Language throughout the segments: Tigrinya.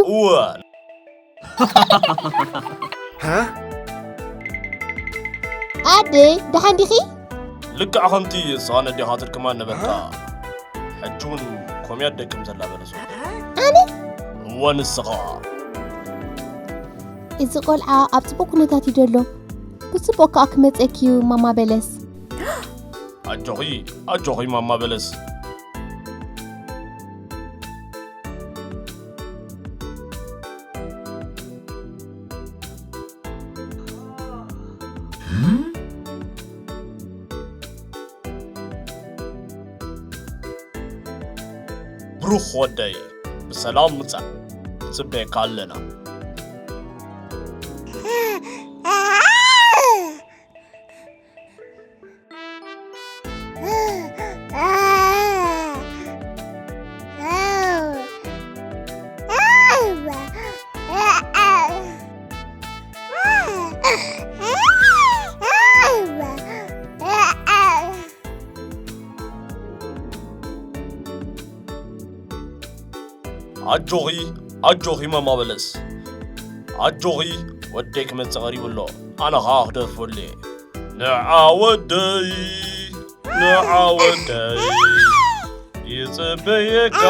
እወ። ኣደ፣ ደሓን ዲኺ? ልክዕ ከምቲ እሳን ኣዴኻ ትድክመን ነበርካ። ሕጂ እውን ኮምያ ትደክም ዘላ በለሶ። ኣነ? እወ፣ ንስኻ። እዚ ቆልዓ ኣብ ጽቡቕ ኩነታት እዩ ዘሎ። ብጽቡቕ ከኣ ክመጸኪ እዩ፣ ማማ በለስ። ኣጆኺ፣ ኣጆኺ ማማ በለስ። ብሩኽ ወደይ፣ ብሰላም ምጻእ። ንጽበየካ ኣለና። ኣጆኺ፣ ኣጆኺ ማማ በለስ። ኣጆኺ፣ ወደይ ክመጽእ ቀሪቡ ኣሎ። ኣነ ኸኣ ክደርፈሉ እየ። ንዓ ወደይ፣ ንዓ ወደይ፣ ይጽበየካ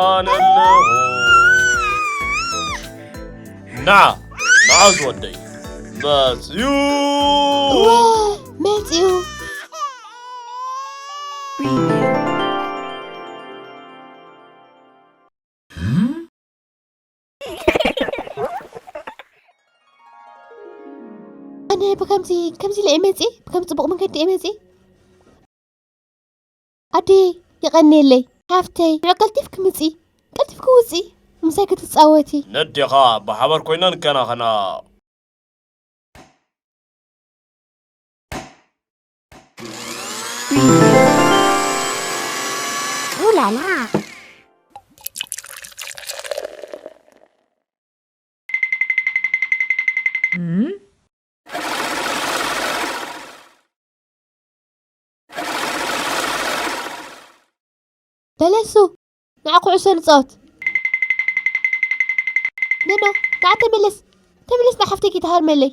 ኣነ ኣለኹ። ንዓ፣ ንዓ ዝወደይ፣ መጽዩ። እወ፣ መጽዩ። ኣነ ብከምዚ፣ ከምዚ ኢለ እየ መጺእ፣ ብከም ጽቡቕ መንገዲ እየ መጺእ። ኣደይ፣ የቐንየለይ። ሓፍተይ፣ ንዑ ቀልጢፍኪ ምጺ፣ ቀልጢፍኪ ውጺ፣ ምሳይ ክትጻወቲ። ነዴኻ ብሓባር ኮይና ንከናኸና። ኡላላ። በለሱ፣ ንዓ ኩዕሶ ንጻወት። ነኖ፣ ንዓ ተመለስ። ተመለስ፣ ንዓ ሓፍተይ ከይትሃርመለይ።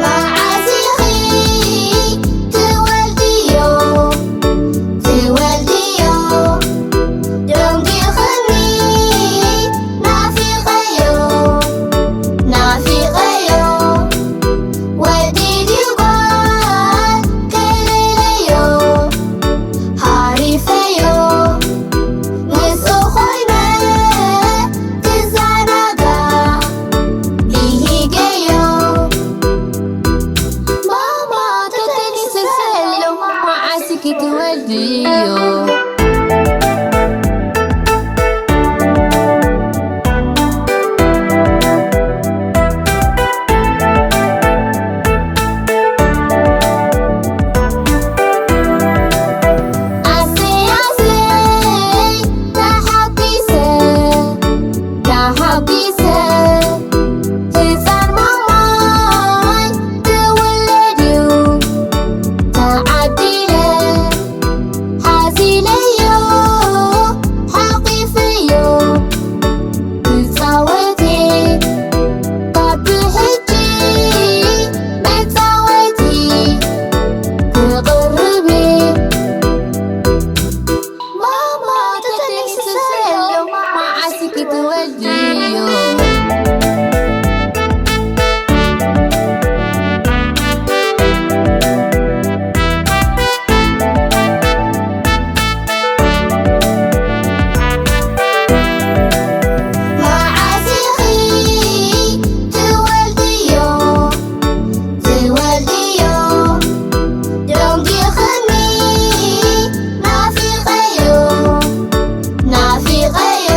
መዓስ ኢኺ ትወልድዮ፣ ትወልድዮ፣ ደንጊኽኒ፣ ናፊቐዮ፣ ናፊቐዮ። ወዲ ድዩ ጓል ከይለለዮ፣ ሃሪፈዮ። ንሱ ኮይነ ክዘናጋዕ ብሂገዮ። ማማ ተተንስሰሎ፣ መዓስ ክትወልድዮ? ኣሰይ ኣሰይ ተሓጒሰ፣ ተሓጒሰ፣ ህፃን ማማይ ክውለድ እዩ ተዓዲለ። ሓዚለዮ፣ ሓቂፈዮ፣ ክጻወት እየ ካብ ሕጂ መጻወቲ ክቕርብ እየ። ማማ ተተንስሰሎ፣ መዓስ ክትወልድዮ? መዓስ ኢኺ ትወልድዮ፣ ትወልድዮ? ደንጊኽኒ፣ ናፊቐዮ፣ ናፊቐዮ።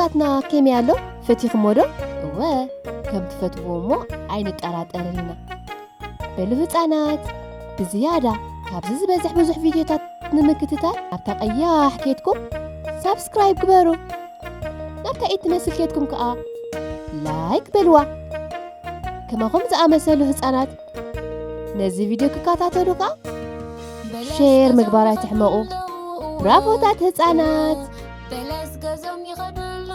ናትና ከመይ ኣሎ? ፈቲኹሞ ዶ? እወ፣ ከም ትፈትዎ እሞ ኣይንጠራጠርን ኢና። በሉ ህፃናት፣ ብዝያዳ ካብዚ ዝበዝሕ ብዙሕ ቪድዮታት ንምክትታል ኣብታ ቀያሕ ኬድኩም ሳብስክራይብ ግበሩ። ናብታ ኢድ ትመስል ኬድኩም ከዓ ላይክ በልዋ። ከማኹም ዝኣመሰሉ ህፃናት ነዚ ቪድዮ ክከታተሉ ከዓ ሼር ምግባር ኣይትሕመቑ። ብራቮታት ህፃናት! በለስ ገዞም ይኸድሉ